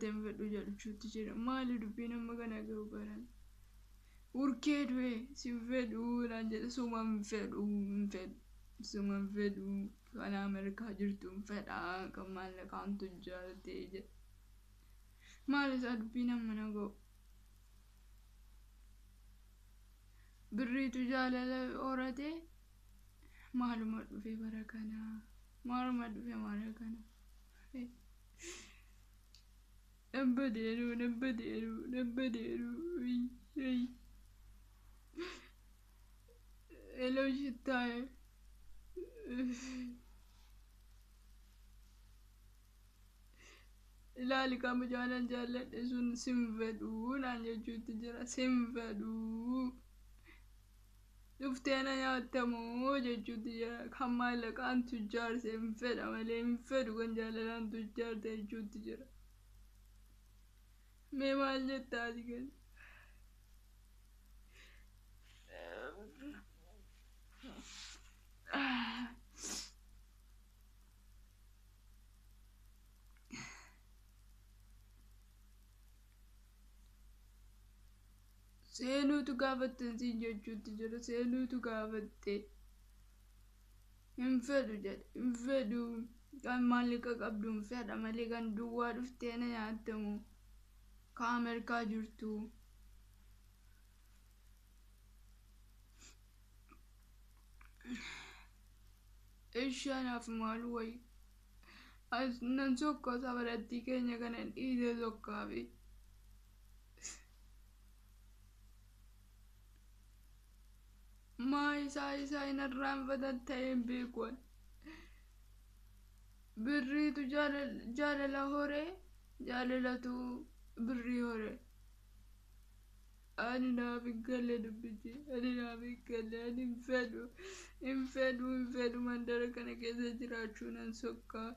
Hin fedhu jechuutti jira. Maali dubbiin amma kana gahu baran? Urkee du'e sin fedhu naan jedhe. Suma hin fedhu, hin fedhu, suma hin fedhu. Kan Ameerikaa jirtu hin fedhaa, kan maallaqaan tujjaarte jedhe. Maal isaa dubbiin amma na gahu? Birriitu jaalala horate. Maaluma dhufe bara kana? Maaluma dhufe bara kana? Nan badeeru, nan badeeru, nan badeeru. Hello, shittaayee. Ilaali, kan mucaanan jaalladhe sun sin fedhuu naan jechuutti jira. Sin fedhuu. Dhuftee na nyaattamoo jechuutti jira. Kan maallaqaan tujjaarse hin fedha malee hin fedhu kan jaalalaan tujjaarte jechuutti jira. Mee maal jettaa ati kan? Seenuutu gaafatte siin jechuutti jira. Seenuutu gaafatte. Hin fedhu jedhe. Hin fedhu. Kan maallaqa qabdu hin fedha malee kan duwwaa dhuftee na nyaattamu. Kan Ameerikaa jirtu. Ishee anaaf maal wayi? As nan sokka safarattii keenya kana dhiisee sokkaafi. Maa isaa hin arraanfatan ta'ee hin beeku ani. Birriitu jaalala horee, jaalalatu birrii horee. Ani naaf hin galle dubbichi. Ani naaf hin galle. Ani hin fedhu. Hin fedhu, hin fedhu, mandara kana keessa jiraachuu nan sokkaa.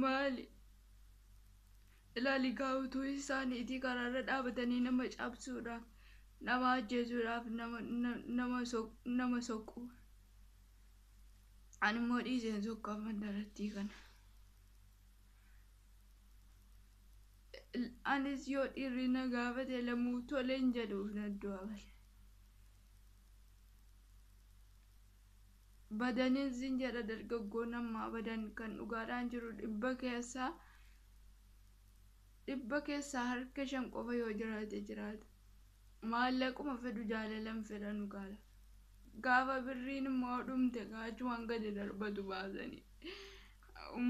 Maali? Ilaali gaa, utuu isaaniitii karaarra dhaabatanii nama cabsuudhaaf, nama ajjeesuudhaaf nama soqu. Ani immoo dhiiseen sokkaaf mandarattii kana. Anis yoo dhiirri na gaafate lamuu toleen jedhuuf na du'a malee. Badaniin sin jedha, dargaggoon ammaa badan kan dhugaadhaan jiru 100 keessaa harka 5 qofa yoo jiraate jiraata. Maallaquma fedhu, jaalalan fedhanu gaala. Gaafa birriin immoo dhumte gaachumaan gadi darbatu baasanii.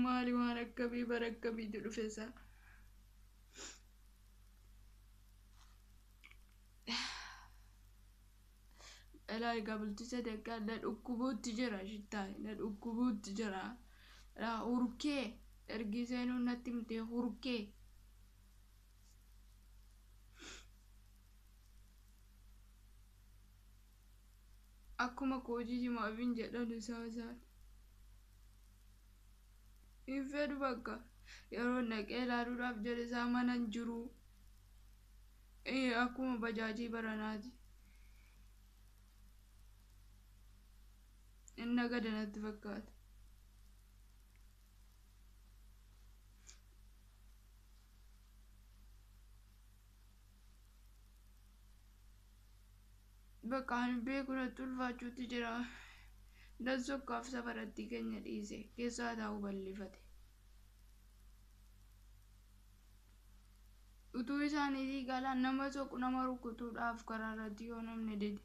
Maali, waan akkamii, bara akkamiitu dhufe isaa? Elaa egaa, bultii sadarkaa na dhukkubuutti jira, shittaa na dhukkubuutti jira. Hurkee ergi seenuu natti himtee hurkee. Akkuma koojii jimaafin jedhan isaa isaan. Hin fedhu bakka yeroo naqee ilaaluudhaaf jedhe isaa mana hin jiru. Akkuma bajaajii baranaati. Inni gada natti fakkaata. Bakka ani beeku natti ulfaachuutti jira. Dan sokkaaf safarattii keenya dhiise keessaa taa'u bal'ifate. Utuu isaaniitii galaan nama soqu, nama rukutuudhaaf karaa irratti yoo namni dide.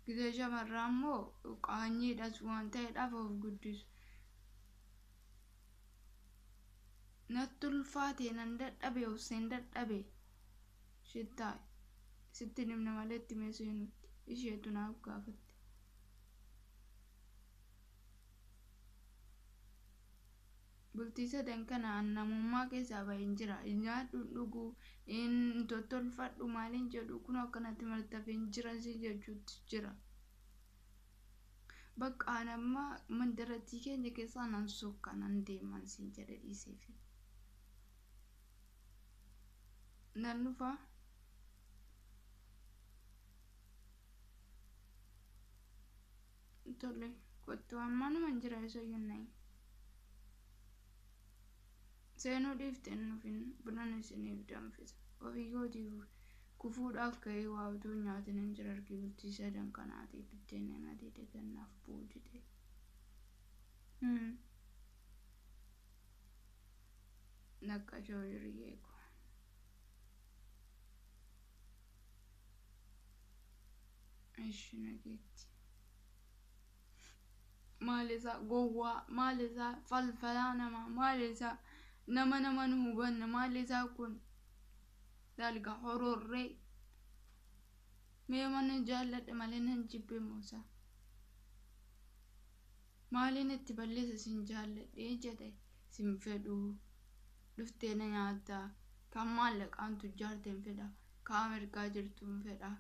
Gisee shamarraa immoo qaanyiidhas waan ta'eedhaaf of guddisu. Natti ulfaate, nan dadhabe, obseen dadhabe. Shittaa sitti himna malee itti mee seenutti isheetu naaf gaafatte. Bultii sadan kana namummaa keessaa baheen jira. Nyaadhu, dhuguu, hin tottolfadhu, maaliin jedhu kun akkanatti martafeen jira si jechuutti jira. Bakka an amma mandarattii keenya keessaa nan sokka nan deeman siin jedhe dhiiseefi. Nan dhufaa. Tole kottu ammanuman jira isayyuu nayi. Seenuu dhiifte hin dhufin bunan isiniif danfisa. Ofii kootiif kufuudhaaf ka'ee waa utuu hin nyaatin hin jira argee bultii sadan kanaatii biddeen na dide gannaaf bu'uu dide. Naqqashoo hiriyyee koo. Ishi nageetti. Maal isaa gowwaa, maal isaa falfalaa namaa, maal isaa nama nama nu hubanna, maal isaa kun dalga hororree. Mee mana jaalladhe malee nan jibbe moosaa. Maaliin itti balleessa sin jaalladhee jedhe sin fedhuu dhuftee na nyaattaa kan maallaqaan tujjaarte hin fedha kan Ameerikaa jirtu hin fedha.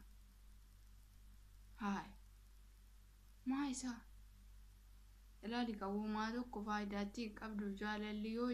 Haay maa isaa ilaali qaboomaa tokko faayidaatti hin qabdu jaalalli yoo.